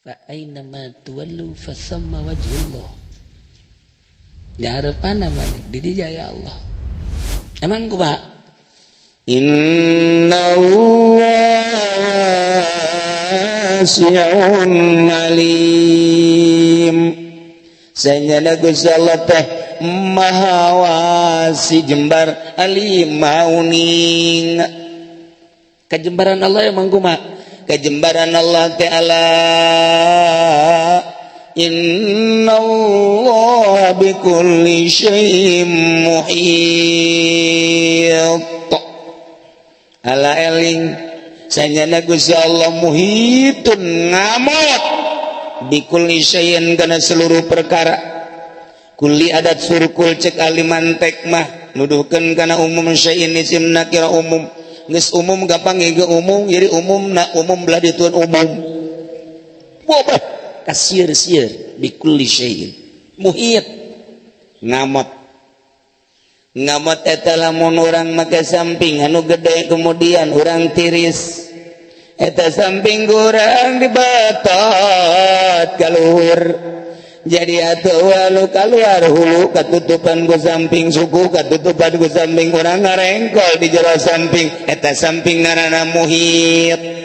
Fa aina ma tuwallu fasamma wajhullah. Diharepan apa di dia ya Allah. Emang kumaha? Inna Allah wasi'un alim. Sanyana Gusti Allah teh maha wasi jembar, alim maha uning. Kajembaran Allah emang kumaha? Kajembaran Allah Ta'ala, Inna Allah bikulli syai'in muhit. Ala eling, sanyana Gusti Allah muhitun ngamot, bikulli syai'in kana seluruh perkara. Kulli adat surkul, cek ahli mantek mah nuduhkeun kana umum. Syai'in isim nakira umum, geus umum gampang ge umum, jadi umum na umum belah dituan umum. Bobah kasir-sir bikulli syai'in muhit. Ngamot, ngamot eta lamun urang make samping anu gede, kemudian urang tiris, eta samping kurang dibetot kaluhur, jadi atuh anu keluar hulu katutupan ku samping, suku katutupan ku samping, urang ngarengkol di jero samping, eta samping ngaranna muhit.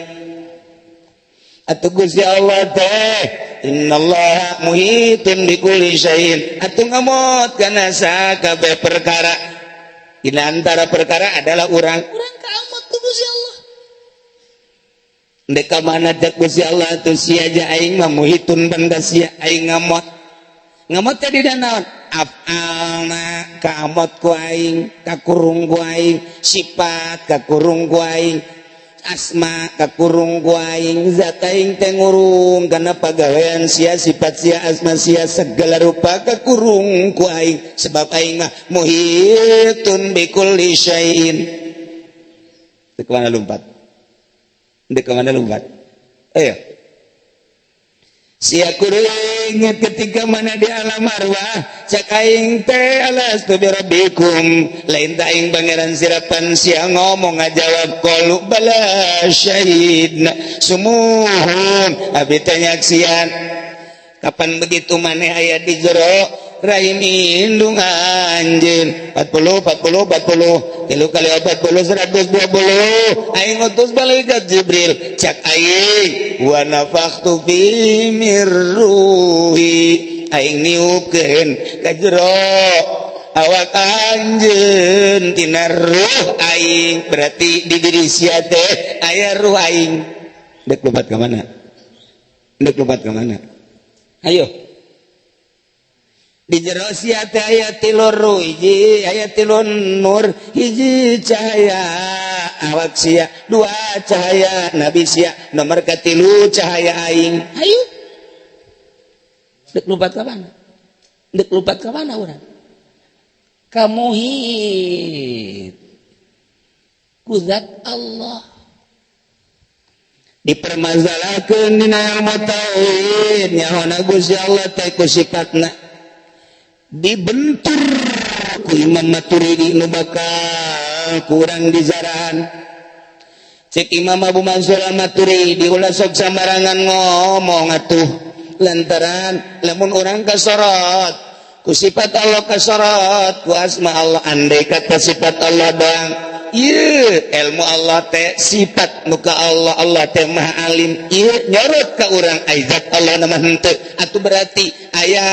Atuh Gusti Allah teh innallaha muhitun bikulli syai'in, atuh ngamot kana sakabeh perkara. Dina antara perkara adalah urang. Urang kaamot ku Gusti Allah. Ndek ka mana cek Gusti Allah tuh, sia aja aing mah muhitun ban ka sia, aing ngamot. Ngamot tadi dan naon? Afalna kaamot ku aing, kakurung ku aing, sifat kakurung ku aing, asma kakurung ku aing, zat aing teh ngurung kana pagawean sia, sifat sia, asma sia, segala rupa kakurung ku aing, sebab aing mah muhitun bikulli syai'in. Dek mana lompat? Dek mana lompat? Ayo. Sia kudu inget ketika mana di alam arwah, cek aing teh alastu birabbikum, lain ta aing pangeran sirapan? Sia ngomong ngajawab qalu bala syahidna. Sumuhun, abi teh nyaksian. Kapan begitu maneh aya di jero rahim indung anjeun? 40 40 40, tilu kali 40 120. Aing utus malaikat Jibril, cak aing wa nafakhtu fi mir ruhi, aing niupkeun ka jero awak anjeun tina ruh aing. Berarti di diri sia teh aya ruh aing. Dek lompat ka mana? Dek lompat ka mana? Ayo. Di jero sia teh aya tilu ruh, hiji aya tilu nur, hiji cahaya awak sia, dua cahaya nabi sia, nomor katilu cahaya aing. Ayo, dek lompat ka mana? Dek lompat ka mana urang? Kamuhit ku zat Allah. Dipermasalahkeun dina ilmu tauhid, nyahona Gusti Allah teh ku sifatna, dibentur ku Imam Maturidi nu bakal kurang dizarahan. Cek Imam Abu Mansur Al-Maturidi, ulah sok sambarangan ngomong atuh, lantaran lamun urang kasorot ku sifat Allah, kasorot ku asma Allah, andai kata sifat Allah doang. Ieu ilmu Allah teh sifat muka Allah, Allah teh maha alim. Ieu nyorot ka urang ai zat Allah nama henteu. Atuh berarti aya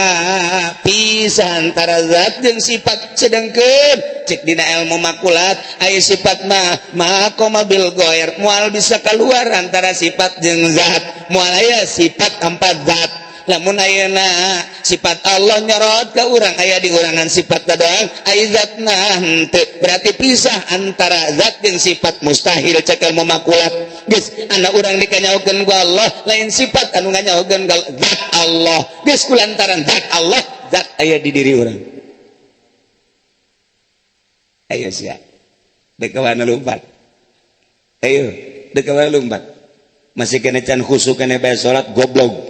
pisah antara zat jeung sifat, sedangkan cek dina ilmu makulat aya sifat mah ma qoma bil ghair, moal bisa keluar antara sifat jeung zat, moal aya sifat empat zat. Lamun ayeuna sifat Allah nyorot ke urang, aya di urangan sifat doang, aya zatna henteu, berarti pisah antara zat jeung sifat, mustahil cek ilmu makulat. Geus anak urang dikanyahokeun ku Allah lain sifat anu nganyahokeun ka zat Allah, geus kulantaran zat Allah, zat aya di diri urang. Ayo sia, dek ka mana lompat? Ayo, dek ka mana lompat? Masih kena can khusuk kena bae salat, goblok,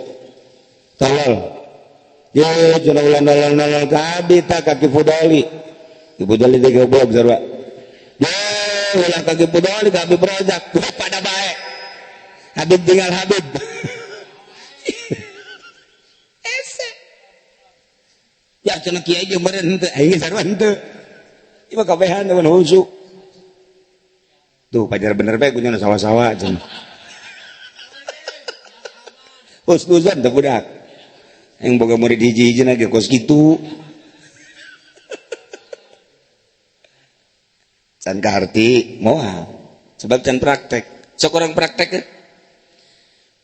tolol. Ye, cenah ulah nolol-nolol ka abi tah ka Ki Fudoli. Ki Fudoli teh goblok sarua. Ye, ulah ka Ki Fudoli, ka Habib Rozak, pada bae. Habib tinggal Habib. Cenah kiai jeung meureun henteu, aing sarua henteu. Ieu mah kabehan teman khusyuk. Tuh pajar bener bae kunyana sawah-sawah cenah. Husnuzan teh budak. Yang boga murid hiji-hiji ge kos kitu. Can kaharti moal. Sebab can praktek. Sok orang praktek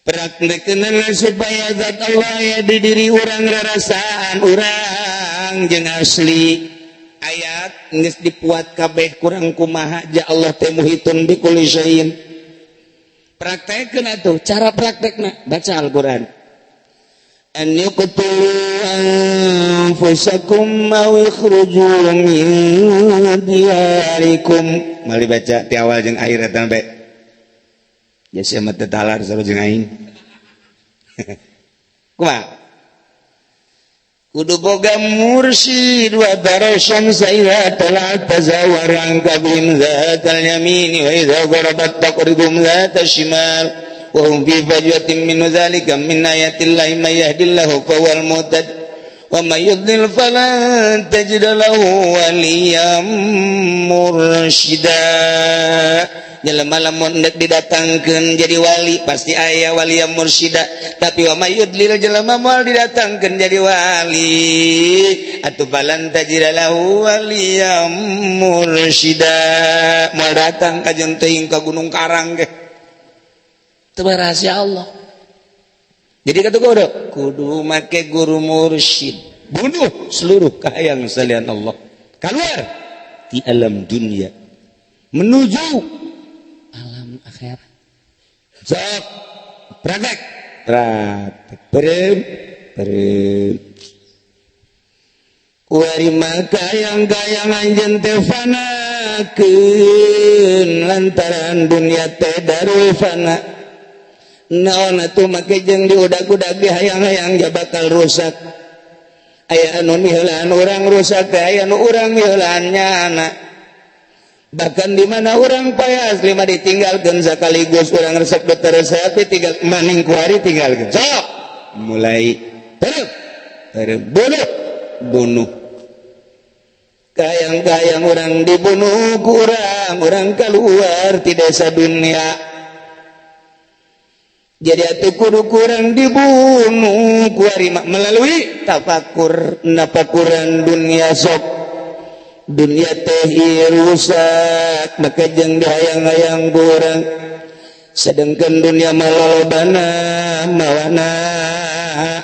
praktekkeun supaya zat Allah ya di diri urang rarasaan urang jeung asli. Ayat geus dipuat kabeh kurang kumaha ja Allah teh muhitun bi kulli syai'in. Praktekkeun atuh, cara praktekna baca Al-Qur'an. An yuqtulu anfusakum aw ikhruju min diyarikum. Mali baca ti awal jeung akhir eta bae. Ya sia mah teu talar sarua jeung aing. Kumaha? Kudu boga mursyid wa tara syamsa idza tala'at tazawwar an kabihim dzatal yamini wa idza gharabat taqridum dzatal shimal wa hum fi fajwatin min dzalika min ayatillahi may yahdillahu fahuwal muhtad wa may yudlil falan tajid lahu waliyyan mursyida. Jelema lamun endek didatangkeun jadi wali pasti aya wali yang mursyida, tapi wa may yudlil jelema moal didatangkeun jadi wali atuh falan tajid lahu waliyyan mursyida, moal datang ka jeung teuing ka Gunung Karang ge. Itu rahasia Allah. Jadi kata kudu kudu make guru mursyid, bunuh seluruh kahayang salian Allah, keluar di alam dunia menuju alam akhirat. Sok praktek praktek berem berem kuari maka yang gayang anjeun teh fanakeun lantaran dunia teh darul fana. Naon atuh make jeung diudag-udag dihayang-hayang ja bakal rusak. Aya anu miheulaan urang rusak teh, aya anu urang miheulaan nyana. Bahkan di mana urang payah asli mah ditinggalkeun sakaligus urang resep teu resep tinggal maning ku hari tinggalkeun. Sok mulai terus terus bunuh bunuh. Kayang-kayang urang dibunuh ku urang, urang keluar ti desa dunia. Jadi atuh kudu kurang dibunuh ku ari mah melalui tafakur nafakuran dunia sok. Dunia teh rusak maka jeung dihayang-hayang kurang. Sedangkan dunia mah lolobana mawana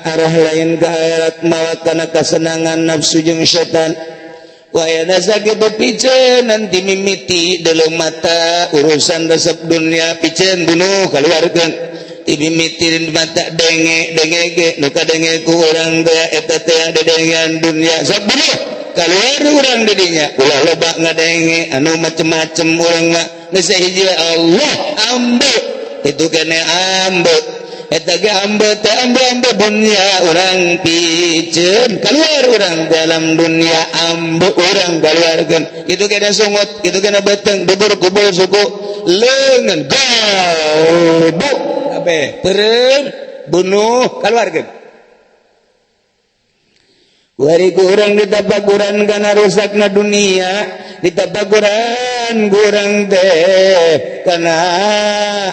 arah lain ka akhirat mawa kana kasenangan nafsu jeung setan. Wayana sakitu piceun nanti mimiti deuleu mata urusan resep dunia piceun bunuh kaluarkeun. Mimiti mata denge denge ge nu kadenge ku urang teh eta teh dedengean dunia sok bunuh kaluar urang di dinya ulah loba ngadenge anu macem-macem urang mah geus hiji Allah ambe itu kene ambe eta ge ambe teh ambe-ambe dunia urang piceun kaluar urang dalam dunia ambe urang kaluarkeun kitu kene sungut kitu kene beuteung dubur kubur suku leungeun gobu perem bunuh keluarga. Wari kurang ditabakuran karena rusakna dunia, ditabakuran kurang teh karena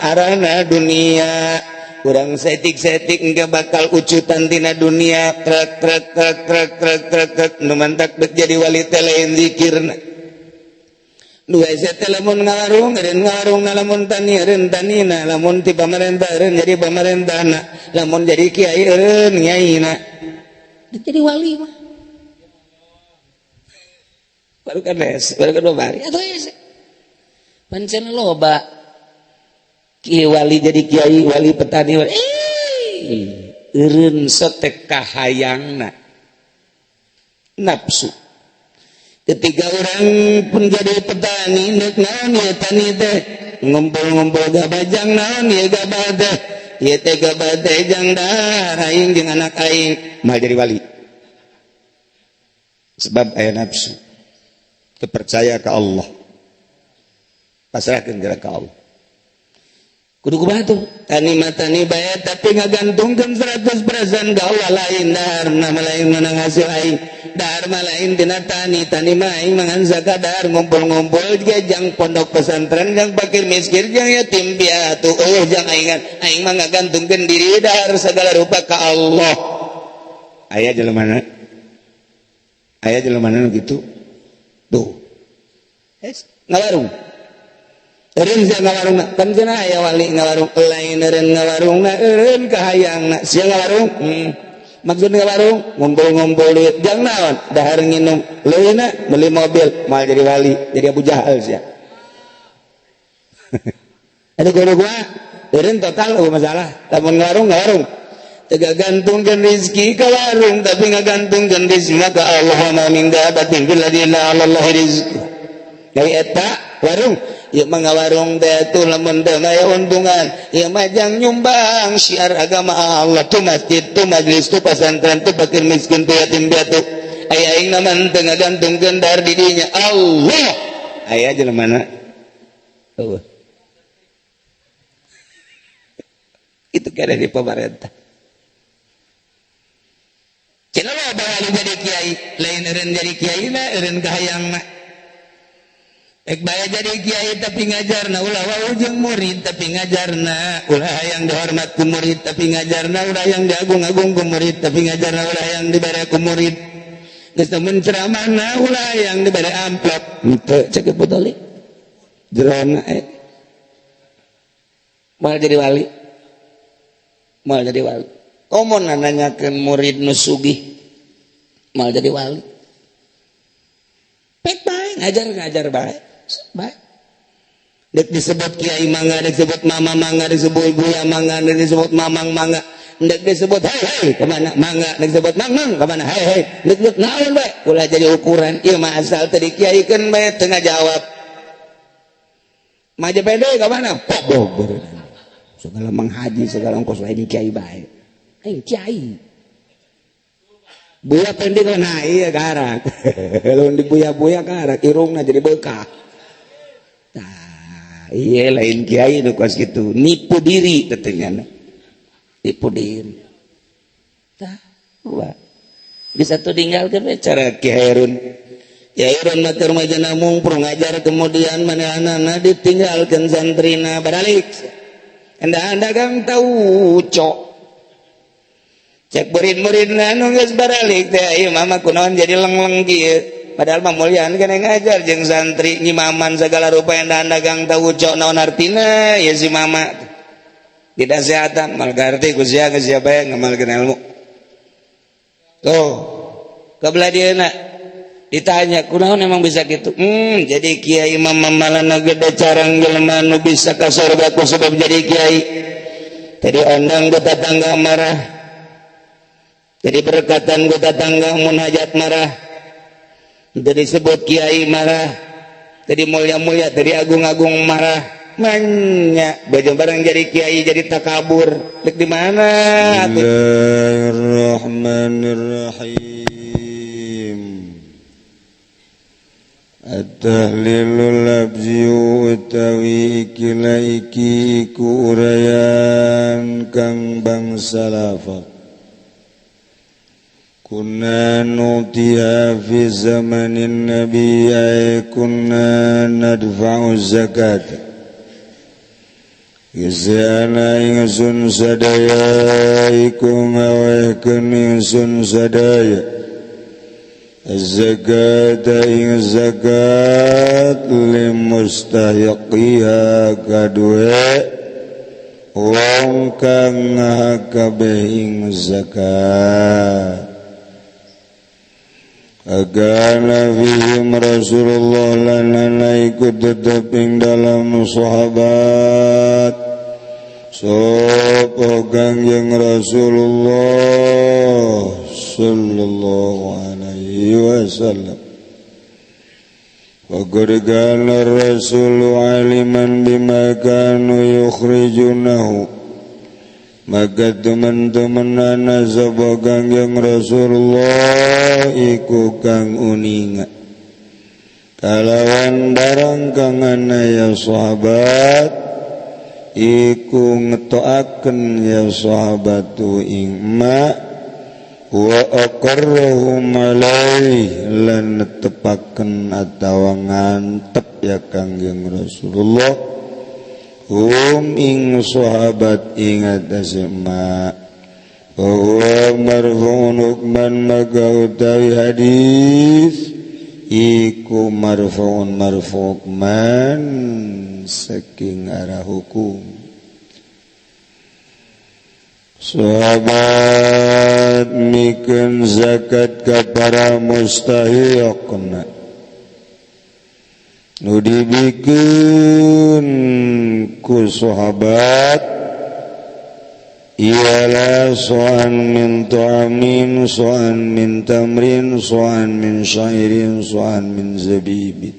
arana dunia. Kurang setik-setik enggak bakal ucutan tina dunia. Trek trek trek trek trek trek trek nu mantak bet jadi wali teh lain zikirna. Nu hese teh lamun ngawarung eureun ngawarung na, lamun tani eureun tanina, lamun ti pamarentah eureun jadi pamarentahna, lamun jadi kiai eureun nyaina. Jadi wali mah. Baru kan hese, baru kan bari atuh hese. Pancen loba kiai wali jadi kiai, wali petani wali. Eureun sotek kahayangna. Nafsu. Ketika orang pun jadi petani, nek naon ya tani teh ngumpul-ngumpul gabah jang naon ya gabah teh, ieu teh gabah teh jang dahar aing jeung anak aing, mah jadi wali. Sebab aya nafsu. Kepercaya ke Allah. Pasrahkeun geura ka Allah. Kudu kumaha tuh? Tani mah tani bae tapi ngagantungkeun 100% ka Allah, lain dahar mah lain menang hasil aing. Dahar mah lain tina tani, tani mah aing mangan sakadar ngumpul-ngumpul ge jang pondok pesantren, jang fakir miskin, jang yatim piatu. Eueuh jang aingan. Aing mah ngagantungkeun diri dahar segala rupa ka Allah. Aya jelema mana? Aya jelema mana gitu? Tuh. Es ngawarung. Eureun sia ngawarungna, kan cenah aya wali ngawarung, lain eureun ngawarungna, eureun kahayangna. Sia ngawarung? Maksud ngawarung ngumpul-ngumpul duit jang naon? Dahar nginum, leuwihna beli mobil, moal jadi wali, jadi Abu Jahal sia. Aduh kudu gua, eureun total eueuh masalah. Lamun ngawarung ngawarung. Teu gantungkeun rezeki ka warung, tapi ngagantungkeun rezeki ka Allah. Ma min dabatin fil ardi illa 'ala Allah rizquh. Dari eta warung ieu mah ngawarung teh tuh lamun teu aya untungan ieu mah jang nyumbang syiar agama Allah, tuh masjid, tuh majelis, tuh pesantren, tuh fakir miskin, tuh yatim piatu. Aya aing mah teu ngagantungkeun dahar di dinya Allah. Aya jelema mana? Eueuh. Itu kira di pemerintah. Cenah loba wali jadi kiai, lain eureun jadi kiai na eureun kahayangna. Ek bae jadi kiai tapi ngajarna ulah wau jeung murid, tapi ngajarna ulah hayang dihormat ku murid, tapi ngajarna ulah hayang diagung-agung ku murid, tapi ngajarna ulah hayang dibere ku murid. Geus temen ceramahna ulah hayang dibere amplop. Henteu cek Butoli. Jerona Moal jadi wali. Moal jadi wali. Komo nanyakeun murid nu sugih. Moal jadi wali. Pek bae ngajar-ngajar bae. Baik. Dek disebut kiai mangga, dek disebut mama mangga, disebut buya mangga, dek disebut mamang mangga, dek disebut hei hei kemana mangga, dek disebut mang mang kemana hei hei, dek disebut naon bae, ulah jadi ukuran. Ieu mah asal tadi kiai keun bae teu ngajawab. Maja pede kemana? Pobog. Segala manghaji segala ongkos lain kiai bae. Aing kiai. Buya pendek nah iya karak. Lamun dibuya-buya karak irungna jadi beukah. Tah, iya lain kiai nu kos kitu, nipu diri tetehnya. Nipu diri. Tah, wah. Bisa tuh tinggalkeun we cara Ki Hairun. Ki Hairun mah keur majana mungprung ngajar kemudian manehanana ditinggalkeun santrina baralik. Anda dagang tahu cok. Cek murid-muridna nu geus baralik teh ieu mama kunaon jadi lengleng kieu. Padahal mah mulyaan kana ngajar jeung santri nyimaman segala rupa yang dagang tahu cok naon artina ya si mama. Tidak sehatan mal garti ku sia geus sia bae ngamalkeun ilmu. Tuh, kebelah dieuna ditanya kunaon emang bisa gitu. Jadi kiai mah mamalana gede carang jelema nu bisa ka surga ku sebab jadi kiai. Tadi ondang ku tetangga marah. Jadi berkatan ku tetangga munajat marah. Jadi disebut kiai marah. Jadi mulia-mulia, jadi agung-agung marah. Banyak baju barang jadi kiai jadi takabur. Dek di mana? Bismillahirrahmanirrahim. At-tahlilul labzi utawi ikila iki iku urayan kang bangsa lafaz. Kunna nutiha fi zamanin nabi ay kunna nadfa'u zakat. Yusana ingsun sadaya iku ngawehkeun ingsun sadaya zakata ing zakat limustahiqiha kadue wong kang ngahakabeh ing zakat. Agana fihim Rasulullah lanana ikut tetep ing dalam sahabat sapa Kangjeng Rasulullah sallallahu alaihi wasallam. Wa qad kana ar-rasulu aliman bima kanu yukhrijunahu. Maka teman-teman ana sapa Kangjeng Rasulullah iku kang uninga kalawan barang kang ana ya sahabat iku iku ngetoaken ya sahabatu ing ma wa aqarrahum alaihi lan netepaken atawa ngantep ya Kangjeng Rasulullah hum ing sahabat ing atase ma wa marfu'un hukman maka utawi hadis iku marfu'un marfu' hukman saking arah hukum. Sahabat mikeun zakat ka para mustahiqna nu dibikeun ku sahabat ialah so'an min ta'amin, so'an min tamrin, so'an min syairin, so'an min zabibin.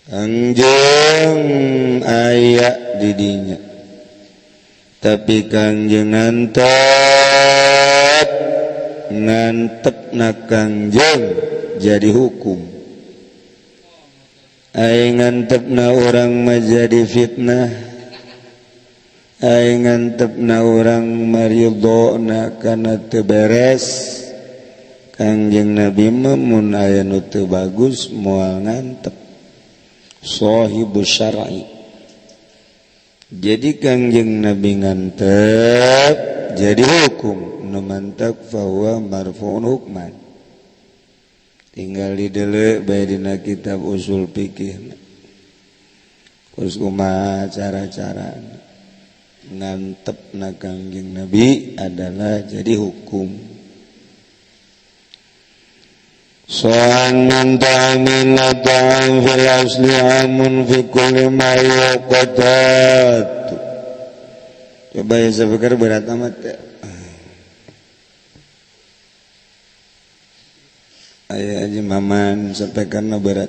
Kangjeng aya didinya, tapi Kangjeng ngantep ngantep na Kangjeng jadi hukum. Ai ngantep na urang mah jadi fitnah, ai ngantep na urang maridho na kana teu beres. Kangjeng Nabi mah mun aya nu teu bagus moal ngantep, sahibu syar'i. Jadi Kangjeng Nabi ngantep jadi hukum, nu mantep fahuwa marfu'un hukman. Tinggal didelek bae dina kitab usul fikih. Terus kumaha cara-cara ngantep na Kangjeng Nabi adalah jadi hukum. So'an min ta'amin ta'am fil asli amun fi kulli ma yuqatat. Coba ya, saya pikir berat amat ya. Ayo aja maman sampai karena berat.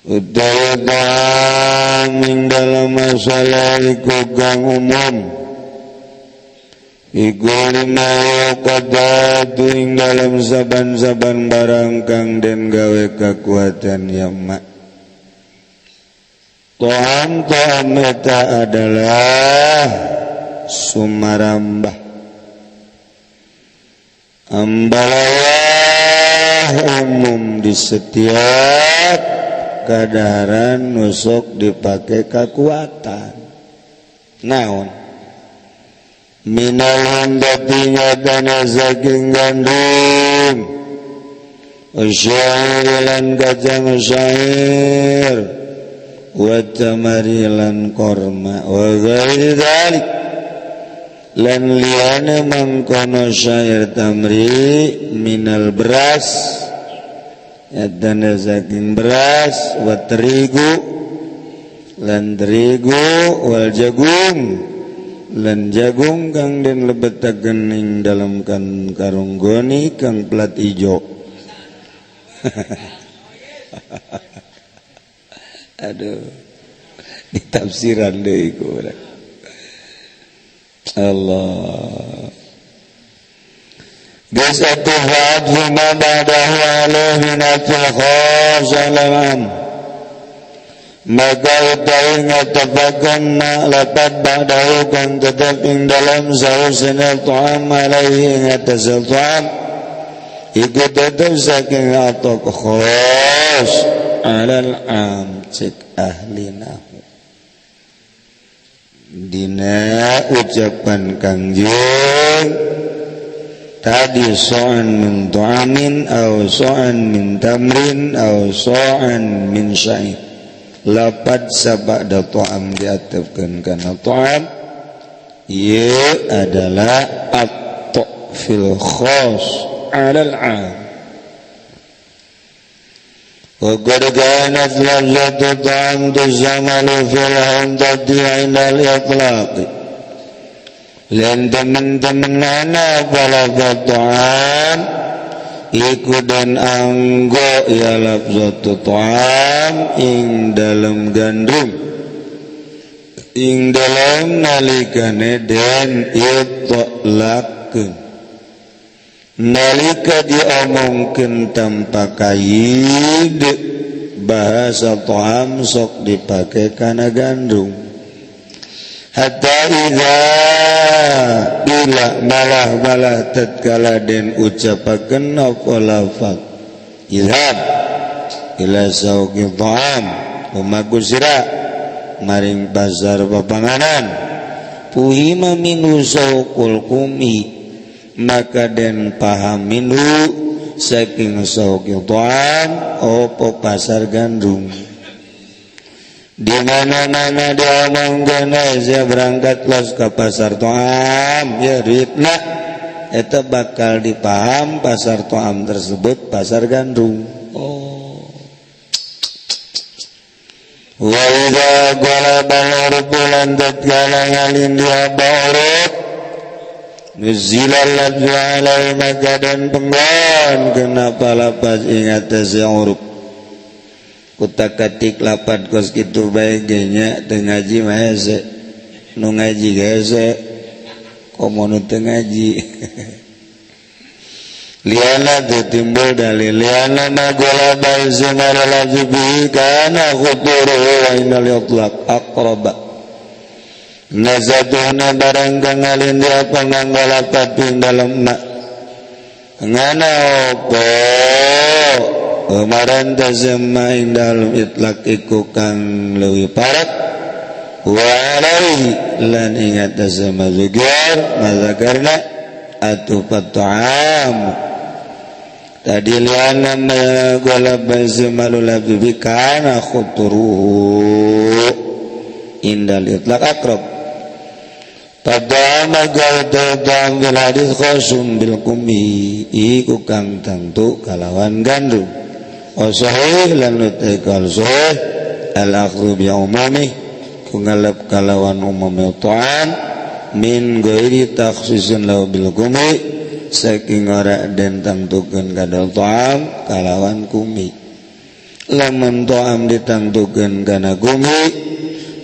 Utawa ta'am dalam masalah iku kang umum iku lima qadatu ing dalam saban-saban barang kang den gawe kekuatan ya mak. To'am to'am eta adalah sumarambah ambalawah umum di setiap kadaharan nusuk dipakai kekuatan. Naon minal handati nyatana saking gandum syair lan kacang syair wa tamari lan korma wa ghairi dzalik lan liyane mangkono syair tamri minal beras nyatana saking beras wa terigu lan terigu wal jagung lan jagung kang den lebetaken ing dalam kan karung goni kang plat ijo. Aduh, ditafsiran deui ku urang. Allah. Geus atuh fa'adhu ma ba'dahu alaihi nafil khasalam. Maka utawi ngatapakan ma lapat ba'dahu kang tetep ing dalam sausina ta'am alaihi ing atas ta'am iku tetep saking atok khos alal am cek ahli nahu. Dina ucapan Kangjeng tadi so'an min ta'amin au so'an min tamrin au so'an min sya'ir. Lapad sabada ta'am diatepkeun kana ta'am ieu adalah at-ta'fil khas 'alal 'am. Wa qad kanat lafzatu ta'am tuzamalu fil hamdati 'inda al-itlaq. Lan temen-temen ana lafzat ta'am iku dan anggo ya lafzatu ta'am ing dalam gandum ing dalam nalikane den itlaqkeun nalika diomongkeun tanpa kaid Bahasa to'am sok dipake kana gandum. Hatta idza bila malah-malah tatkala den ucapakeun apa lafaz izhab ila sauqi ta'am lumaku sira maring pasar papanganan puhima minhu sauqul qumi maka den paham minhu saking sauqi ta'am opo pasar gandum. Di mana-mana diomongkeun aja berangkat los ke pasar to'am ya duitna eta bakal dipaham pasar to'am tersebut pasar gandum. Oh. Wa idza ghalaba al-urfu lan tatkala ngalin dia ba'uruf nuzila lafzu alai maka dan penggon kenapa lapas ingat si uruf kutak katik lapat kos kitu bae ge nya teu ngaji mah hese nu ngaji ge hese komo nu teu ngaji. Liana teu timbul dalil liana ma ghalaba zumar lafzu bihi kana khuturuhu wa innal yutlaq aqraba nazatuhna barang kang ngalin dia panganggo lapat ping dalem ma ngana opo kemarin tazamma ing dalem itlaq iku kang leuwih parak wa alaihi lan ingat tazamma zugar mazakarna atu fat'am tadi liana ma ghalaba zamalu labbi kana khuturuhu indal itlaq aqrab padama galdam bil hadis khasum bil qumi iku kang tentu kalawan gandum. Sahih lan utekal sahih al akhdhu bi umumi ku ngalap kalawan umum ta'am min ghairi takhsisin lahu bil qumi saking ora den tangtukeun kadal ta'am kalawan kumi. Lamun ta'am ditangtukeun kana kumi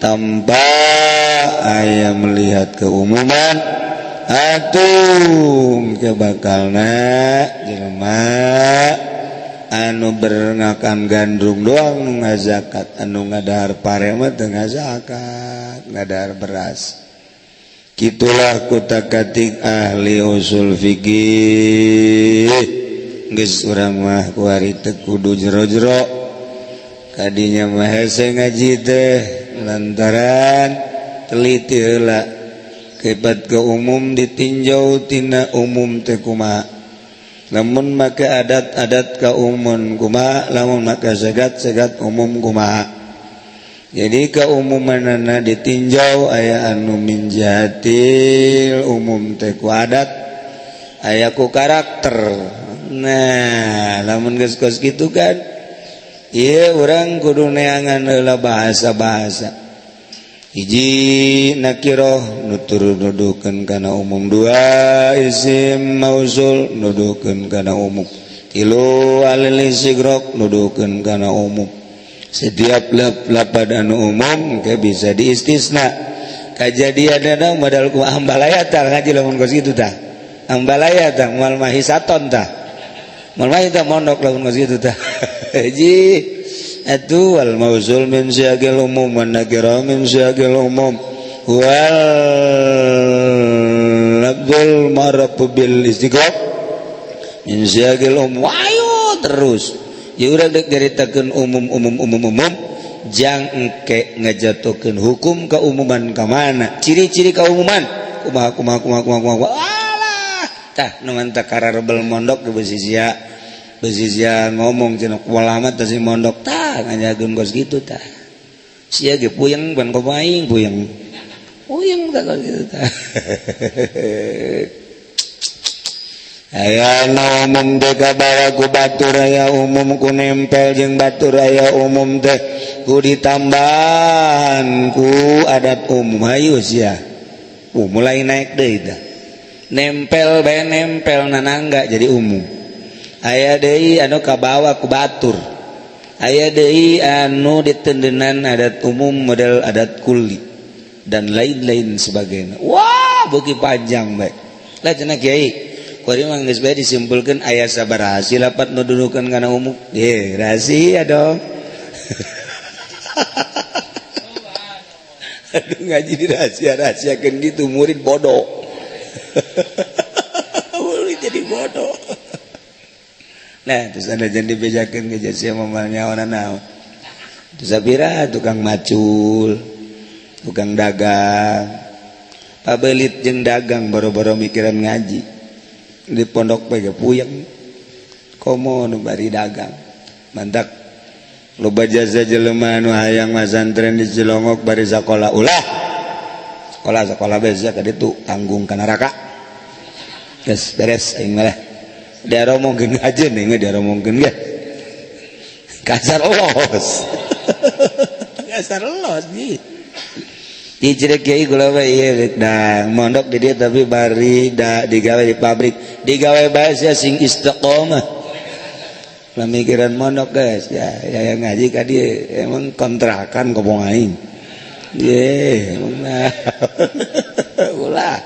tanpa aya melihat keumuman atung kebakalna jelema anu berngakan gandum doang nu ngazakat anu ngadahar pare mah teu ngazakat ngadahar beras. Kitulah kutakatik ahli usul fikih geus urang mah kuari teu kudu jero-jero kadinya mah hese ngaji teh lantaran teliti heula kebat ke umum ditinjau tina umum teh kumaha. Lamun maka adat-adat ka umun kumaha, lamun maka segat-segat umum kumaha. Jadi keumumanana ditinjau aya anu min jahatil umum teh ku adat, aya ku karakter. Nah, lamun geus kos kitu kan ieu urang kudu neangan heula bahasa-bahasa. Hiji nakiroh nutur nuduhkeun kana umum, dua isim mausul nuduhkeun kana umum, tilu alil istigrok nuduhkeun kana umum. Setiap lapad anu umum ke bisa diistisna. Kajadianna modal ku ambalaya tah ngaji lamun kos kitu tah. Ambalaya tah moal mahisaton tah. Moal mahi tah mondok lamun kos kitu tah. Hiji atuh wal mausul min siyagil umum wan nakira min siyagil umum wal lafzul marab bil istiqraq min siyagil umum. Ayo terus ya urang dek nyaritakeun umum umum umum umum jang engke ngajatuhkeun hukum keumuman ka mana ciri-ciri keumuman kumaha kumaha kumaha kumaha kumaha alah tah nu mantap kararbel mondok ge beusi sia beusi sia ngomong cenah kualamat teh si mondok tah ngajageun kos kitu tah sia ge puyeng ban komo aing puyeng puyeng tah kos kitu tah. Aya umum teh kabawa ku batur, aya umum ku nempel jeung batur, aya umum teh ku ditambahan ku adat umum. Hayu sia mulai naik deui tah nempel bae nempel nanangga jadi umum. Aya deui anu kabawa ku batur, aya deui anu ditendenan adat umum model adat kuli dan lain-lain sebagainya. Wah beuki panjang bae lah cenah kiai. Kuari mah geus bae disimpulkeun aya sabaraha hasil lapat nu dudukeun kana umum. Ye, rahasia dong. Aduh ngaji dirahasia-rahasiakeun gitu murid bodoh. Murid jadi bodoh. Nah, terus ada jadi bejakeun ke sia moal nyaona naon. Terus sapira tukang macul, tukang dagang. Pabelit jeung dagang boro-boro mikiran ngaji. Di pondok bae puyeng. Komo nu bari dagang. Mantak loba jasa jelema nu hayang masantren di Cilongok bari sakola ulah. Sekolah bae sia ka ditu tanggung ka neraka. Geus beres aing mah. Diaromongkeun aja nih, diaromongkeun ge. Kasar los. Kasar los nih. Dicerek kiai kula bae ieu da mondok di dieu tapi bari da digawe di pabrik. Digawe bae sia sing istiqomah. Pemikiran mondok guys ya, ya yang ngaji ka dieu emang kontrakan kobong aing. Ye, emang nah. Ulah.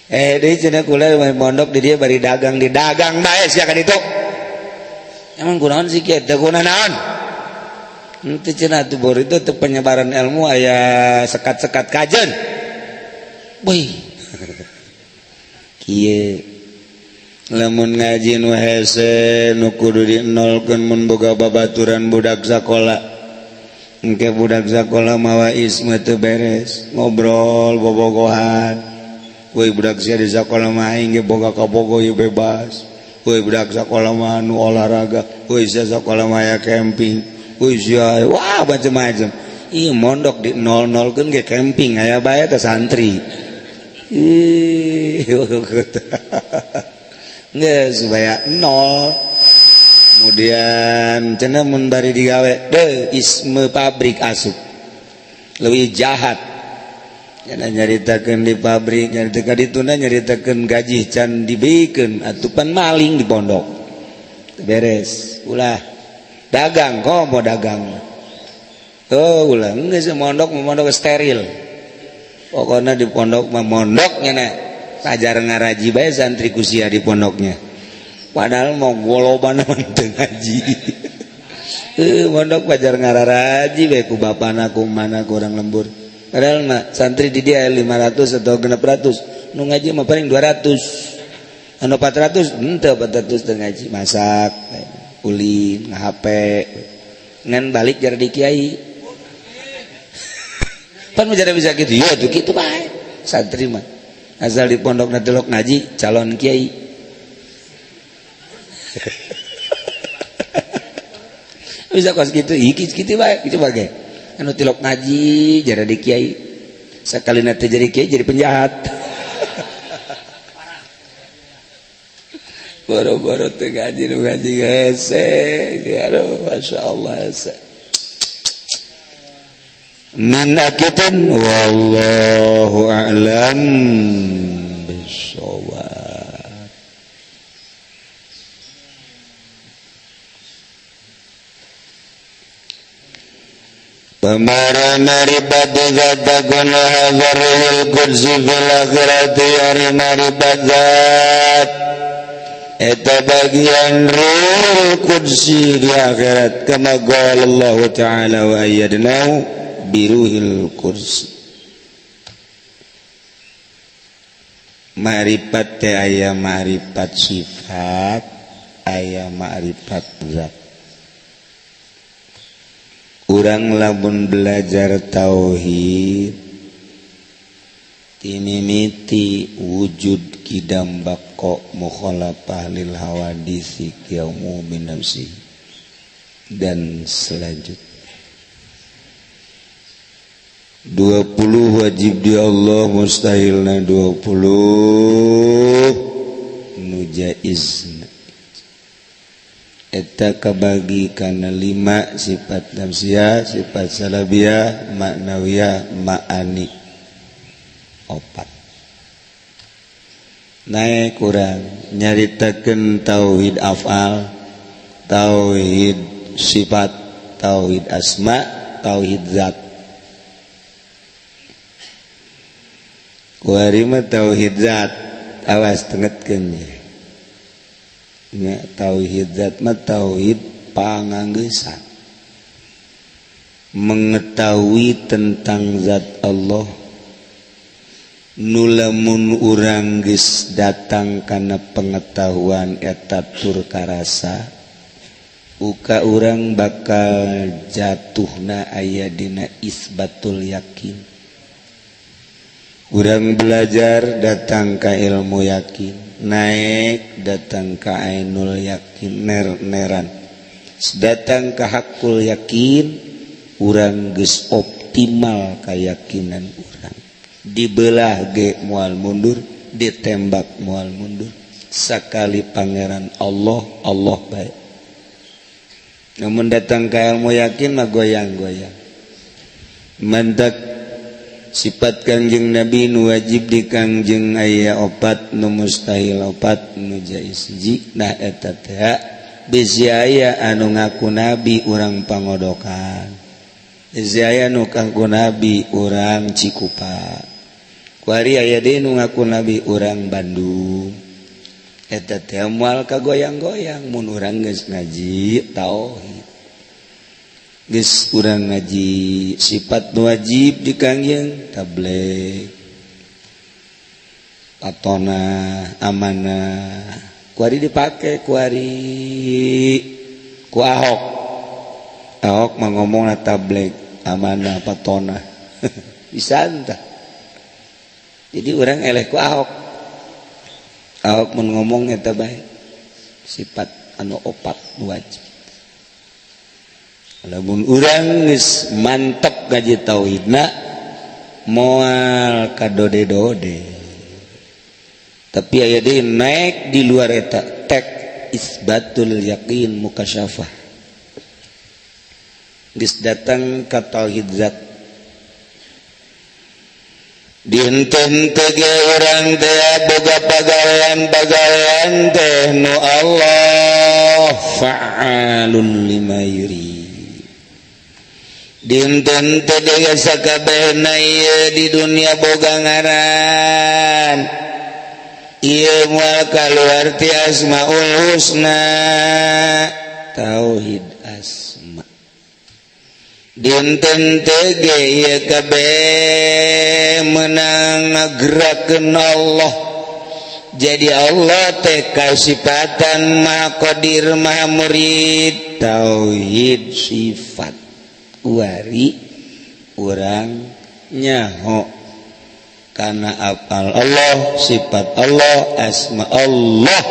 Deui cenah kula mondok di dieu bari dagang di dagang bae sia ka ditu. Emang kunaon sih kieu teu guna naon? Henteu cenah atuh bor itu teu penyebaran ilmu aya sekat-sekat kajen. Wih. Kieu lamun ngaji nu hese nu kudu dienolkeun mun boga babaturan budak sakola. Engke budak sakola mawa isme teu beres, ngobrol bobogohan. Woi budak sia di sakola mah aing ge boga kabogo ieu bebas. Woi budak sakola mah nu olahraga, woi sia sakola mah aya camping. Woi sia wah macem-macem. Ieu mondok di nol-nolkeun ge camping aya bae teh santri. Ih, geus supaya nol. Kemudian cenah mun bari digawe deuh isme pabrik asup. Leuwih jahat. Cenah nyaritakeun di pabrik, nyaritakeun dituna nyaritakeun gaji can dibikeun atupan maling di pondok. Beres, ulah dagang komo dagang. Oh, ulah geus mondok mondok steril. Pokoknya di pondok mah mondoknya na pajar ngaraji bae santri kusia di pondoknya. Padahal mau goloban mah teu ngaji. Mondok pajar ngararaji bae ku bapana ku mana kurang lembur. Padahal mah santri di dia 500 atau 600, nu ngaji mah paling 200. Anu 400 henteu 400 teu ngaji, masak, ulin, nge-HP. Ngan balik jar di kiai. Pan menjadi bisa gitu, ya tuh gitu bae. Santri mah asal di pondok telok ngaji calon kiai. Bisa kos gitu, iki gitu bae, gitu bae. Anu tilok ngaji jadi di kiai. Sekali nanti jadi kiai jadi penjahat. Boro-boro teu ngaji nu ngaji hese. Aduh, masyaallah hese. Manakitan wallahu a'lam bissawab. Pamara maribat zat guna hadharil qudsi fil akhirati ari maribat zat eta bagian ruhul qudsi di akhirat kama qala Allah ta'ala wa ayyadnahu biruhil kursi. Ma'rifat teh aya ma'rifat sifat, aya ma'rifat zat. Urang lamun belajar tauhid timimiti wujud kidam bako mukhalafah lil hawadisi yaumu min nafsi dan selanjutnya. 20 wajib di Allah mustahilna 20 nu jaizna. Eta kabagi kana 5 sifat nafsiyah, sifat salabiyah, maknawiyah, ma'ani 4. Naik kurang nyaritakeun tauhid af'al, tauhid sifat, tauhid asma, tauhid zat. Kuari mah tauhid zat, awas tengetkeun nya. Tauhid zat mah tauhid panganggeusan. Mengetahui tentang zat Allah nu lamun urang geus datang kana pengetahuan eta tur karasa, uka urang bakal jatuhna aya dina isbatul yakin. Urang belajar datang ka ilmu yakin, naik datang ka ainul yakin, ner-neran datang ka hakul yakin. Urang geus optimal keyakinan urang, dibelah ge moal mundur, ditembak moal mundur. Sakali Pangeran Allah, Allah baik. Namun datang ke ilmu yakin mah goyang-goyang. Mantak sifat Kangjeng Nabi nu wajib di Kangjeng aya opat, nu mustahil opat, nu jais hiji. Nah, eta teh bisi aya anu ngaku nabi urang Pangodokan, bisi aya nu ngaku nabi urang Cikupa, kuari aya deui nu ngaku nabi urang Bandung. Eta teh moal kagoyang-goyang mun urang geus ngaji tauhid, geus urang ngaji sifat nu wajib di Kangjeng, tabligh, patona, amanah. Kuari dipake kuari ku Ahok. Ahok mah ngomongna tabligh, amanah, patona, bisa entah. Jadi urang eleh ku Ahok. Ahok mun ngomong eta bae sifat anu opat nu wajib. Lamun urang geus mantep ngaji tauhidna, moal kadode-dode. Tapi aya deui naik di luar eta, tek isbatul yakin mukasyafah, geus datang ka tauhid zat. Dinten teh urang teh boga pagawean, pagawean teh nu Allah fa'alun lima yurid. Dinten teh sakabehna ieu di dunia boga ngaran, ieu moal kaluar ti asmaul husna, tauhid asma. Dinten teh ge ieu kabeh menang ngagerakeun Allah. Jadi Allah teh kasipatan Maha Qadir, Maha Murid, tauhid sifat. Wari urang nyaho karena apal Allah, sifat Allah, asma Allah,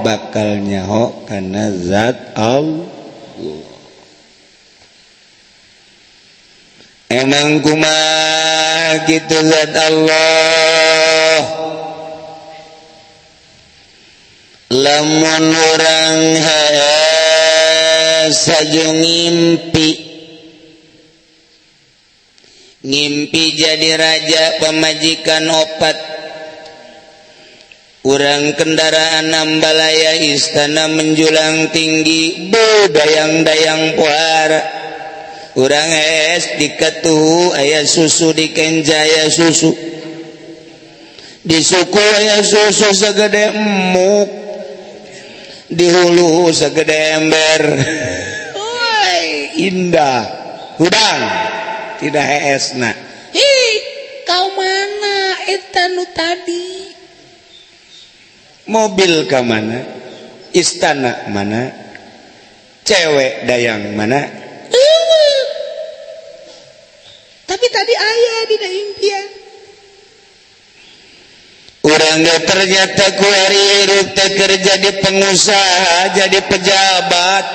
bakal nyaho karena zat Allah. Emang kumaha kitu zat Allah? Lamun urang hees haju ngimpi, ngimpi jadi raja, pemajikan opat, urang kendaraan ambalaya, istana menjulang tinggi, dayang-dayang pohara. Urang es diketuhu aya susu, di kenja aya susu, di suku aya susu segede emuk, di hulu segede ember. Woi, indah hudang tidak heesna. Hi, kau mana eta nu tadi? Mobil ke mana, istana mana, cewek dayang mana? Eueuh. Tapi tadi aya dina impian. Urang ge ternyata ku hari hirup teh keur jadi pengusaha, jadi pejabat,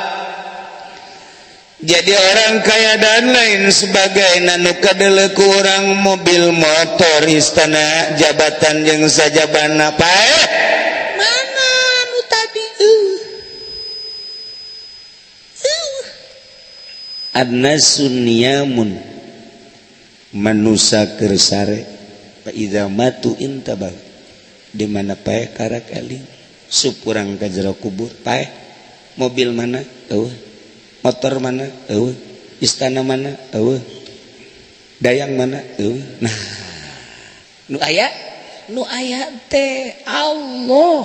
jadi orang kaya dan lain sebagainya. Nu kadele ku urang mobil, motor, istana, jabatan jeung sajabana, paeh. Mana nu tadi? Annasu niyamun, manusa keur sare, fa idza matu intabah. Di mana paeh karak eling supurang ka jero kubur, paeh. Mobil mana? Eueuh. Motor mana? Eueuh. Istana mana? Eueuh. Dayang mana? Eueuh. Nah, nu aya, nu aya teh Allah.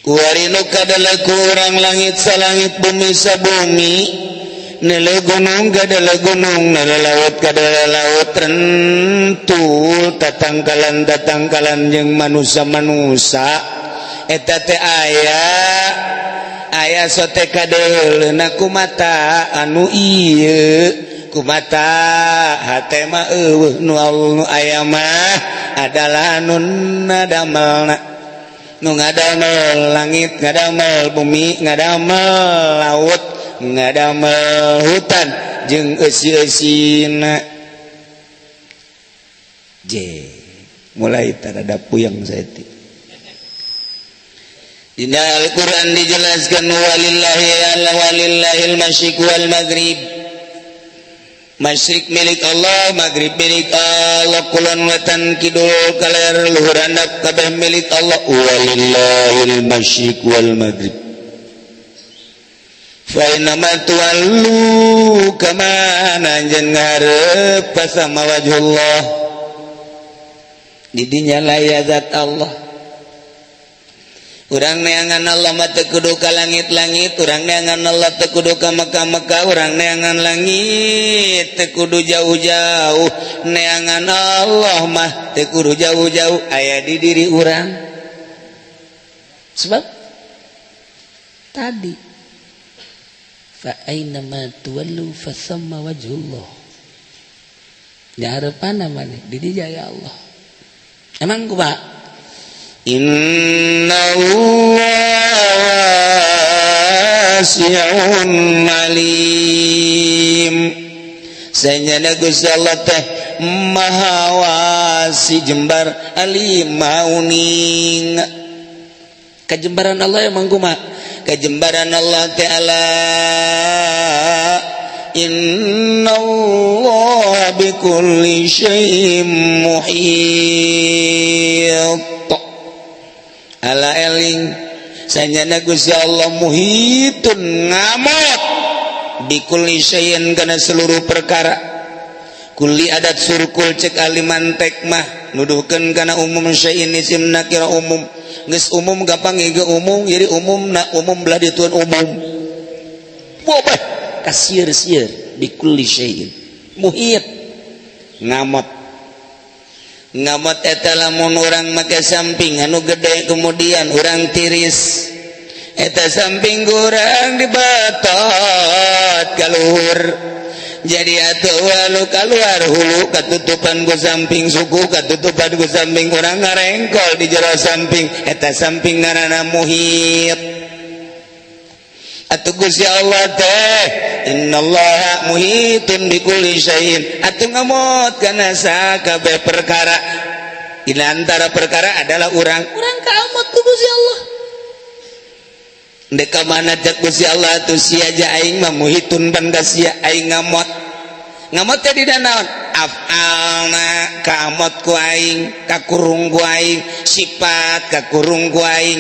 Kuari nu kadele ku urang langit salangit, bumi sabumi. Nele gunung kadele gunung, nele laut kadele laut, rentul tatangkalan-tatangkalan jeung manusia-manusia eta teh aya aya sote kadeuleuna ku mata anu ieu ku mata hate mah eueuh nu nu aya mah adalah anu nadamelna nu ngadamel langit, ngadamel bumi, ngadamel laut, ngadamel hutan jeung eusi-eusina. J mulai terhadap puyeng saeutik. Dina Al-Qur'an dijelaskan walillahi ala walillahil masyriq wal maghrib. Masyriq milik Allah, maghrib milik Allah, kulon wetan kidul kaler luhur handap kabeh milik Allah. Walillahil masyriq wal maghrib. Fa inama tuwallu kama anjeun ngarep fasama wajhullah. Di dinya laya zat Allah. Urang neangan Allah mah teu kudu ka langit-langit, urang neangan Allah teu kudu ka Mekah-Mekah, urang neangan langit teu kudu jauh-jauh, neangan Allah mah teu kudu jauh-jauh, aya di diri urang. Sebab tadi fa aina ma tuwallu fa thamma wajhullah. Nyareupana maneh di dieu ya Allah. Emang kumaha? Inna Allah wasi'un alim. Sanyana Gusti Allah teh maha wasi jembar, alim maha uning. Kajembaran Allah emang kumaha? Kajembaran Allah ta'ala inna Allah bikulli syai'in muhit. Ala eling sanyana Gusti Allah muhitun ngamot bikulli syai'in kana seluruh perkara. Kulli adat surkul cek aliman mah nuduhkeun kana umum syai'in isim nakira umum. Geus umum gampang ge umum jadi umum na umum belah dituan umum. Bobeh kasir-sir bikulli syai'in muhit ngamot. Ngamot eta lamun urang make samping anu gede kemudian urang tiris eta samping urang dibetot kaluhur jadi atuh walu kaluar hulu katutupan ku samping suku katutupan ku samping urang ngarengkol di jero samping eta samping ngaranna muhit. Atuh Gusti Allah teh innallaha muhitun bikulli syai'in atuh ngamot kana sakabeh perkara. Di antara perkara adalah urang urang kaamot ku Gusti Allah. Ndek ka mana cek Gusti Allah atuh sia ja aing mah muhitun pan ka sia aing ngamot. Ngamot teh dina naon? Af'alna kaamot ku aing, kakurung ku aing, sifat kakurung ku aing,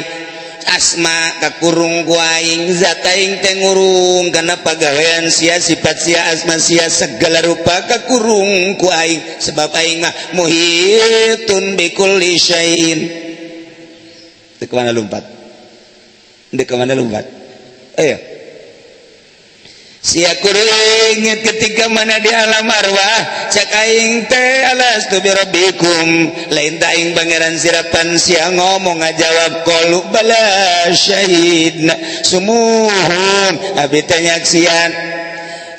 asma kakurung ku aing, zat aing teh ngurung kana pagawean sia, sifat sia, asma sia, segala rupa kakurung ku aing sebab aing mah muhitun bikulli syai'in. Dek mana lompat? Dek mana lompat? Ayo. Sia kuringit ketika mana di alam arwah cak aing teh alastu birabbikum lain ta aing pangeran sirapan sia ngomong ngajawab qalu bala syahidna sumuhun abi teh nyaksian.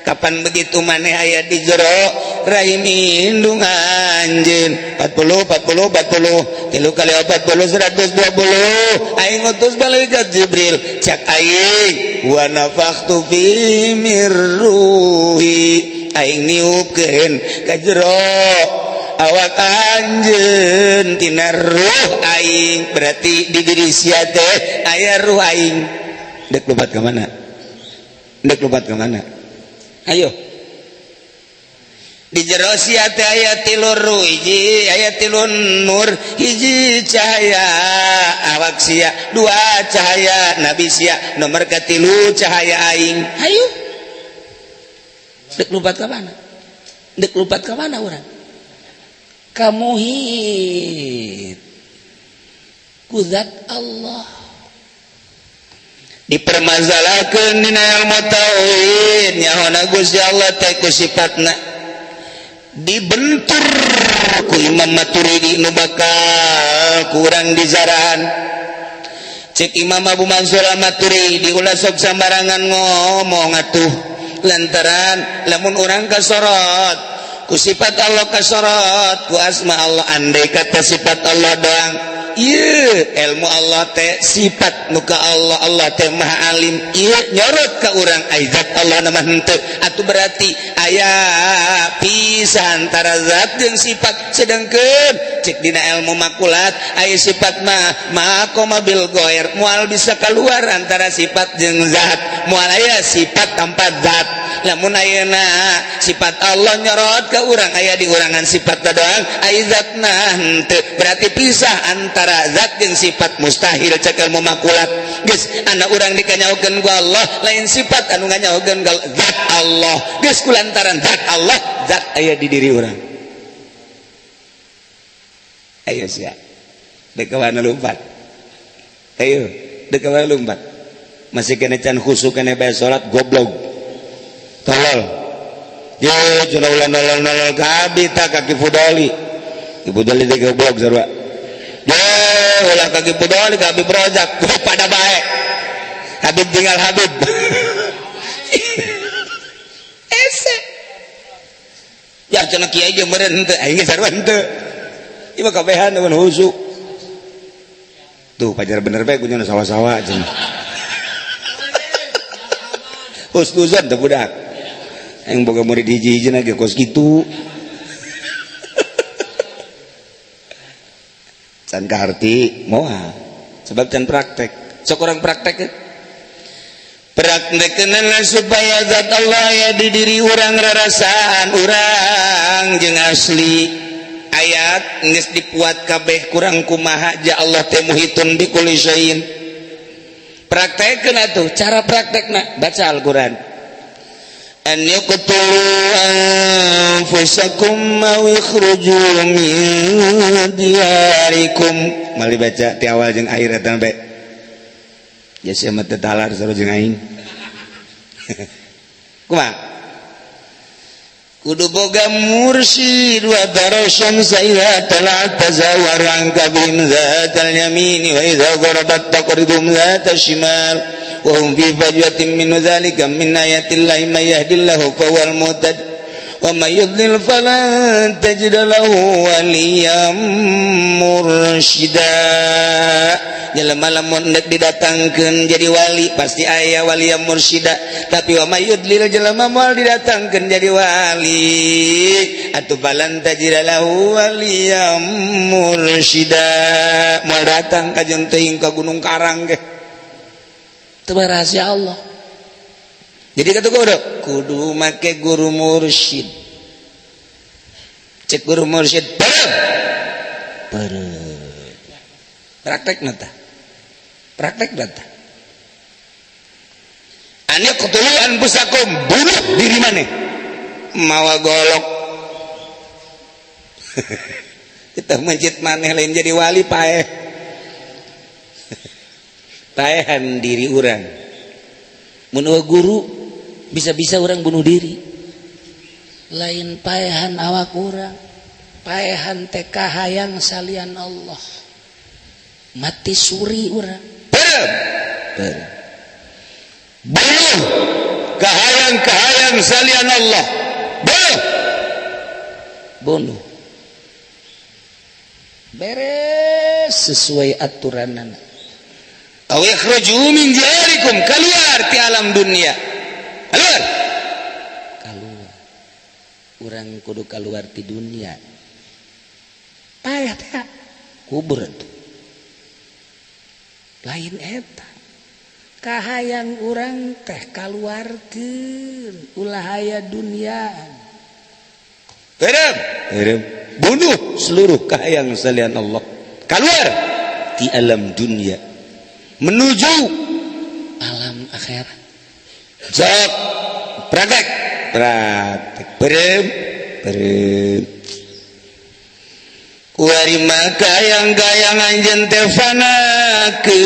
Kapan begitu maneh aya di jero rahim indung anjeun 40 40 40 tilu kali 40 120 aing ngutus malaikat Jibril cak aing wa nafakhtu fi mir ruhi aing niupkeun ka jero awak anjeun tina ruh aing berarti di diri sia teh aya ruh aing. Dek lompat ka mana? Dek lompat ka mana? Ayo. Di jero sia teh aya tilu ruh hiji, aya tilu nur hiji cahaya awak sia, dua cahaya nabi sia, nomor katilu cahaya aing. Ayo. Dek lompat ka mana? Dek lompat ka mana urang? Ka muhit ku zat Allah. Dipermasalahkeun dina ilmu tauhid, nyahona Gusti Allah teh ku sifatna, dibentur ku Imam Maturidi nu bakal kurang dizarahan. Cek Imam Abu Mansur Al-Maturidi, ulah sok sambarangan ngomong atuh, lantaran lamun urang kasorot ku sifat Allah, kasorot ku asma Allah, andai kata sifat Allah doang, ieu ilmu Allah teh sifat muka Allah, Allah teh maha alim, ieu nyorot ka urang ai zat Allah nama henteu atuh, berarti aya pisah antara zat jeung sifat. Sedangkan cek dina ilmu makulat, aya sifat mah ma qoma bil ghoir, moal bisa keluar antara sifat jeung zat, moal aya sifat tanpa zat. Lamun ayeuna sifat Allah nyorot ke urang, aya di urangan sifat doang, aya zatna henteu, berarti pisah antara zat jeung sifat, mustahil cek ilmu makulat. Geus anak urang dikanyahokeun ku Allah, lain sifat anu nganyahokeun ka zat Allah. Geus kulantaran zat Allah, zat aya di diri urang. Ayo sia, dek mana lompat? Ayo, dek mana lompat? Masih kena can khusyuk, kena bae salat, goblok, tolol. Ye, cenah ulah nolol-nolol ka abi tah kaki fudoli. Ibu Fudoli teh goblok sarua. Ye, ulah kaki fudoli ka Habib Rozak, pada bae. Habib tinggal Habib. Ese. Ya cenah kiai jeung meureun henteu, aing ge sarua henteu. Ieu mah kabehan dengan khusyuk. Tuh pajar bener bae kunyana sawah-sawah cenah. Husnuzon teh budak. Aing boga murid hiji-hiji ge kos kitu. Can kaharti moal. Sebab can praktek. Sok orang praktek. Praktekkeunana supaya zat Allah ya di diri urang, rarasaan urang jeung asli. Ayat geus dipuat kabeh, kurang kumaha ja Allah teh muhitun bi kulli syai'in. Praktekkeun atuh, cara praktekna baca Al-Qur'an. An yaqtulu anfusakum aw ikhruju min diyarikum. Mali baca ti awal jeung akhir eta bae. Ya sia mah teu talar sarua jeung aing. Kumaha? Kudu boga mursyid. Wa tara syamsa idza tala'at tazawwaru an kabihim dzatal yamini wa idza gharabat taqridum dzatal shimal wa hum fi fajwatin min dzalika min ayatillahi may yahdillahu fahuwal muhtad wa may yudlil falan tajid lahu waliyyan mursyida. Jelema lamun endek didatangkeun jadi wali, pasti aya wali yang mursyida, tapi wa may yudlil, jelema moal didatangkeun jadi wali atuh, falan tajid lahu waliyyan mursyida, moal datang ka jeung teuing ka Gunung Karang ge. Itu rahasia Allah. Jadi kata kudu kudu make guru mursyid. Cek guru mursyid perem perem, praktek nata, praktek nata. Ane qtulu anfusakum, bunuh diri maneh mawa golok. Kita mencit maneh lain jadi wali, paeh, paehan diri urang. Mun guru bisa-bisa orang bunuh diri. Lain paehan awak urang, paehan teh kahayang salian Allah, mati suri urang. Perem perem, bunuh kahayang-kahayang salian Allah, bunuh. Bunuh beres sesuai aturan. Aw ikhruju min diyarikum, keluar ti alam dunia, keluar. Keluar, urang kudu keluar ti dunia, payah teh kubur tuh. Lain eta kahayang urang teh, kaluarkeun, ulah aya duniaan. Perem perem, bunuh seluruh kahayang salian Allah, keluar di alam dunia menuju alam akhirat. Jawab, praktek, praktek, perem perem. Kuari maka yang gayang anjeun teh fanakeun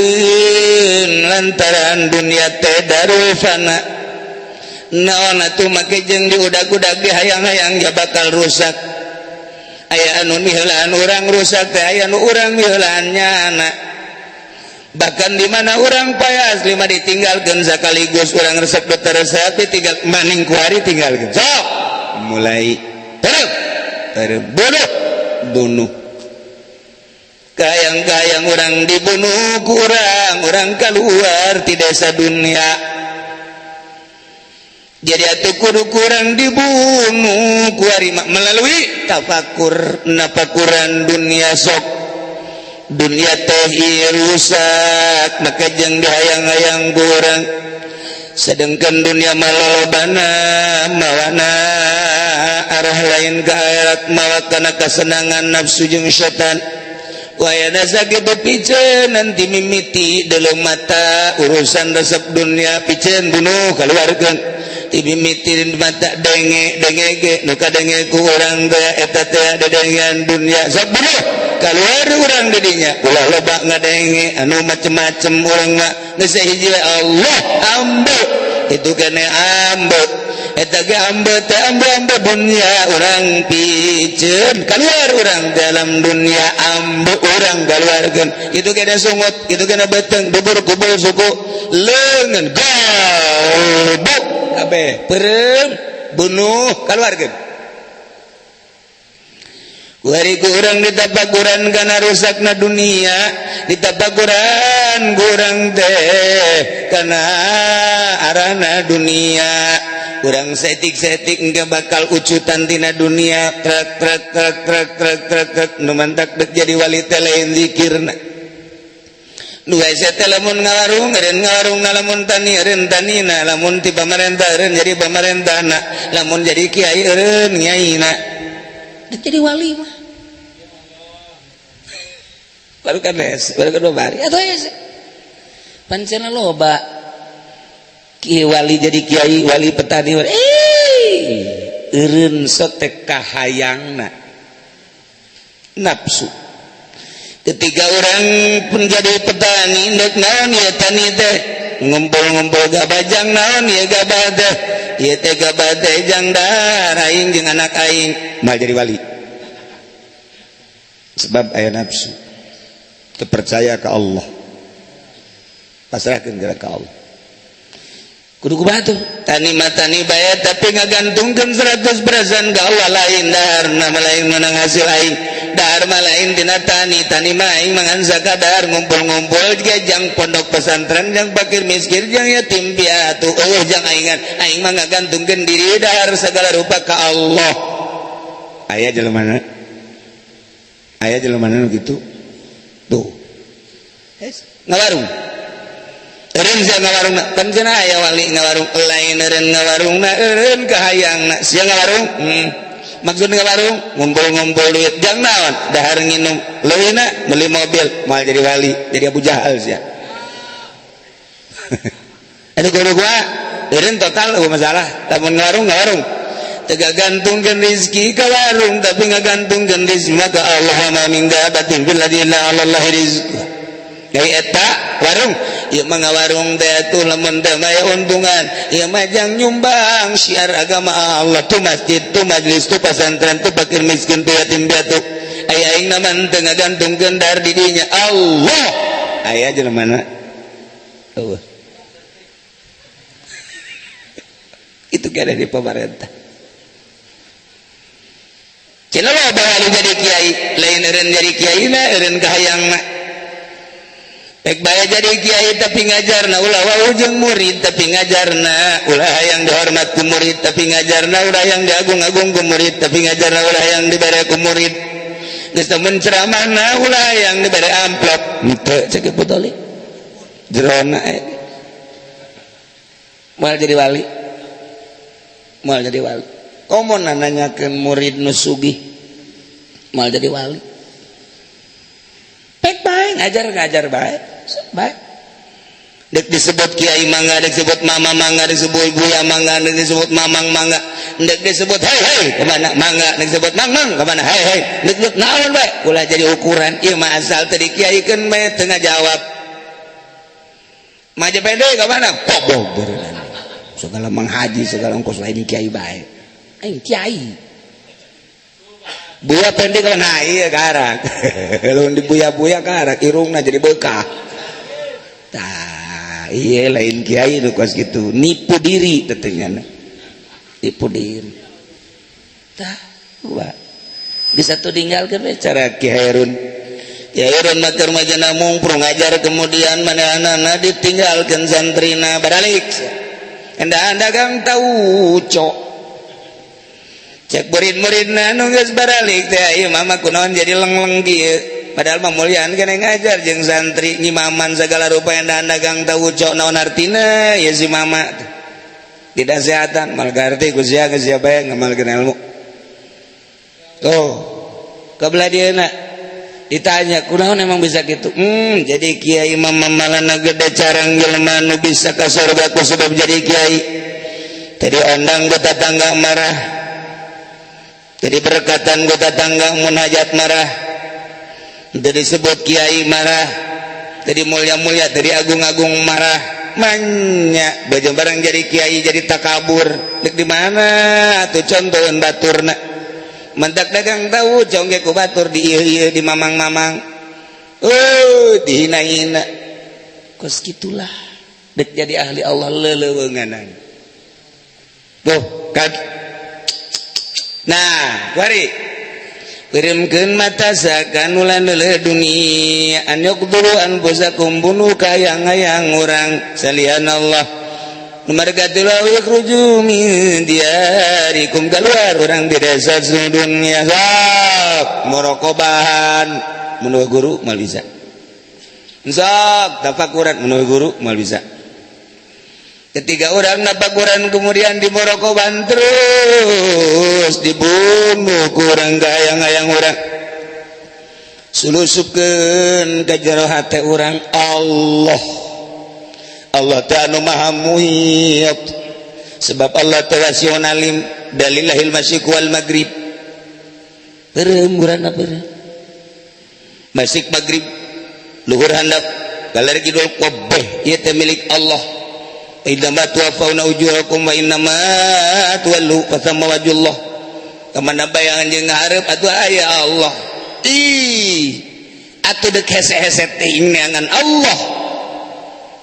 lantaran dunia teh darul fana. Naon atuh make jeung diudag-udag dihayang-hayang ja bakal rusak. Aya anu miheulaan urang rusak teh, aya nu urang miheulaan nyana. Bahkan di mana urang payah asli mah ditinggalkeun sakaligus urang resep teu resep ditinggal maning kuari tinggalkeun. Sok mulai terus terus bunuh bunuh. Kayang-kayang orang dibunuh kurang orang keluar ti desa dunia. Jadi atuh kudu kurang dibunuh kuari melalui tafakur nafakuran dunia. Sok dunia teh rusak maka jeung dihayang-hayang kurang, sedangkan dunia malalobana mawana arah lain ke akhirat, mawa kana kesenangan nafsu jeung setan. Wayana sakitu piceun nanti mimiti dalam mata urusan resep dunia, piceun bunuh keluarkeun ti mimiti mata denge denge ge nu kadenge ku urang teh eta teh dedengean dunia, sok bunuh keluar urang di dinya. Ulah loba ngadenge anu macem-macem, urang mah geus hiji we Allah ambe itu kene ambe eta ge ambe teh ambe ambe dunia urang piceun keluar urang dalam dunia ambe urang keluarkeun itu kene sungut itu kene beteng dubur kubur suku leungeun galbuk kabeh peureum bunuh keluarkeun. Kuari kurang ditapakuran karena rusakna dunia, ditapakuran kurang teh karena arana dunia. Kurang setik-setik enggak bakal ucutan tina dunia. Trek trek trek trek trek trek trek nu mantak dek jadi wali teh lain zikirna. Nu hese teh lamun ngawarung eureun ngawarung, lamun tani eureun tanina, lamun ti pamarentah eureun jadi pamarentahna, lamun jadi kiai eureun nyaina. Jadi wali mah baru kan es baru kan bari atau es pancena loba kiai wali jadi kiai wali petani wali eureun sotek kahayangna nafsu. Ketika orang pun jadi petani ndek naon ya tani teh ngumpul-ngumpul gabah jang naon ya gabah teh ieu teh gabah teh jang dahar aing jeung anak aing, mal jadi wali sebab aya nafsu terpercaya ke Allah, pasrahkeun ke Allah. Kudu kumaha tuh tani mah tani bae tapi ngagantungkeun 100% ka Allah, lain dahar mah lain menang hasil aing, dahar mah lain tina tani, tani mah aing mangan sakadar ngumpul-ngumpul ge jang pondok pesantren jang fakir miskin jang yatim piatu eueuh jang aingan aing mah ngagantungkeun diri dahar segala rupa ka Allah. Aya jelema mana? Aya jelema mana gitu tuh ngawarung eureun sia ngawarungna pan cenah aya wali ngawarung lain eureun ngawarungna eureun kahayangna sia ngawarung. Maksud ngawarung ngumpul-ngumpul duit jang naon dahar nginum leuwihna beli mobil moal jadi wali jadi Abu Jahal sia. Anu kudu gua eureun total eueuh masalah lamun ngawarung ngawarung teu gantungkeun rezeki ka warung tapi ngagantungkeun rezeki maka Allah ma min dabatin fil ardi illa 'ala Allah rizquha. Dari eta warung ieu mah ngawarung teh atuh lamun teh mah untungan ieu mah jang nyumbang syiar agama Allah tuh masjid tuh majlis tuh pesantren tuh fakir miskin tuh yatim piatu aya aing mah teu ngagantungkeun dar di dinya Allah aya jelema mana eueuh itu kada di pemerintah. Cenah loba wali jadi kiai lain eureun jadi kiai na eureun kahayangna. Pek bae jadi kiai tapi ngajarna ulah wau jeung murid tapi ngajarna ulah hayang dihormat ku murid tapi ngajarna ulah hayang diagung-agung ku murid tapi ngajarna ulah hayang dibere ku murid geus teu menceramahna ulah hayang dibere amplop henteu cek putoli jerona moal jadi wali moal jadi wali komo nanyakeun murid nu sugih moal jadi wali. Pek bae ngajar-ngajar bae bae dek disebut kiai mangga, dek disebut mama mangga, disebut buya mangga, dek disebut mamang mangga, Ndek disebut hei hei kemana mangga, ndek disebut mang mang kemana hei hei, ndek disebut naon bae ulah jadi ukuran. Ieu mah asal teu dikiaikeun bae teu ngajawab. Maja pede kemana kobog beureunan segala manghaji segala ongkos lain kiai bae aing kiai. Buya pendek kan, nah iya karak lu dibuya-buya karak irungna jadi bekah. Tah iya lain kiai nu kos kitu, nipu diri tetengana, tipu diri. Tah wah bisa tuh tinggalkan we cara Ki Hairun. Ki Hairun mah keur majana mungprung ngajar, kemudian manehna ditinggalkeun santrina baralik. Enda dagang tahu cok cek murid-muridna nu geus baralik teh, ieu mama kunaon jadi lengleng kieu, padahal mah muliaan kena ngajar jeung santri ngimaman segala rupa. Enda dagang tahu cok, naon artina ya si mama teh tidak sehatan mal garti ku sia geus sia bae ngamalkeun ilmu. Tuh kebelah dieuna ditanya kunaon emang bisa gitu. Jadi kiai mama malana gede carang jelema nu bisa ka surga ku sebab jadi kiai. Tadi ondang ku tetangga marah, jadi berkatan ku tetangga munajat marah, jadi disebut kiai marah, jadi mulia-mulia, jadi agung-agung marah. Banyak baju barang jadi kiai jadi takabur. Dek di mana tuh contohan baturna mentak dagang tahu congge ku batur di ieu ieu di mamang-mamang, oh dihina-hina kos gitulah. Dek jadi ahli Allah leleuweunganan tuh kan. Nah kuari kirimkeun mata sakan ulah leuleuh dunia an yaqtulu anfusakum, bunuh kayang-hayang urang salian Allah. Nomor katilu, yakhruju min diyarikum, keluar orang di desa dunia. Sok muraqabahan menurut guru mal bisa, sok tafakuran menurut guru mal bisa. Ketiga orang nafakuran kemudian di muraqabahan terus dibunuh kurang gayang-gayang orang sulusupkeun ka jero hate urang Allah. Allah teh anu maha muhit, sebab Allah teh wasiun alim. Dalilahil masyriq wal maghrib, beureum urang beureum masyriq maghrib luhur handap galer kidul kabeh ieu teh milik Allah. Innama tuwaffawna ujurakum wa innama tuwallu fa thamma wajhullah. Kamana bayangan jeung ngahareup atuh aya Allah. Ih, atuh deuk hese-hese teh neangan Allah.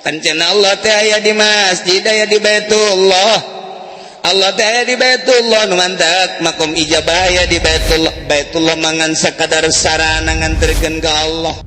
Kancana Allah teh aya di masjid, aya di Baitullah. Allah teh aya di Baitullah, nu mantak makom ijabah aya di Baitullah. Baitullah mangan sakadar sarana nganterkeun ka Allah.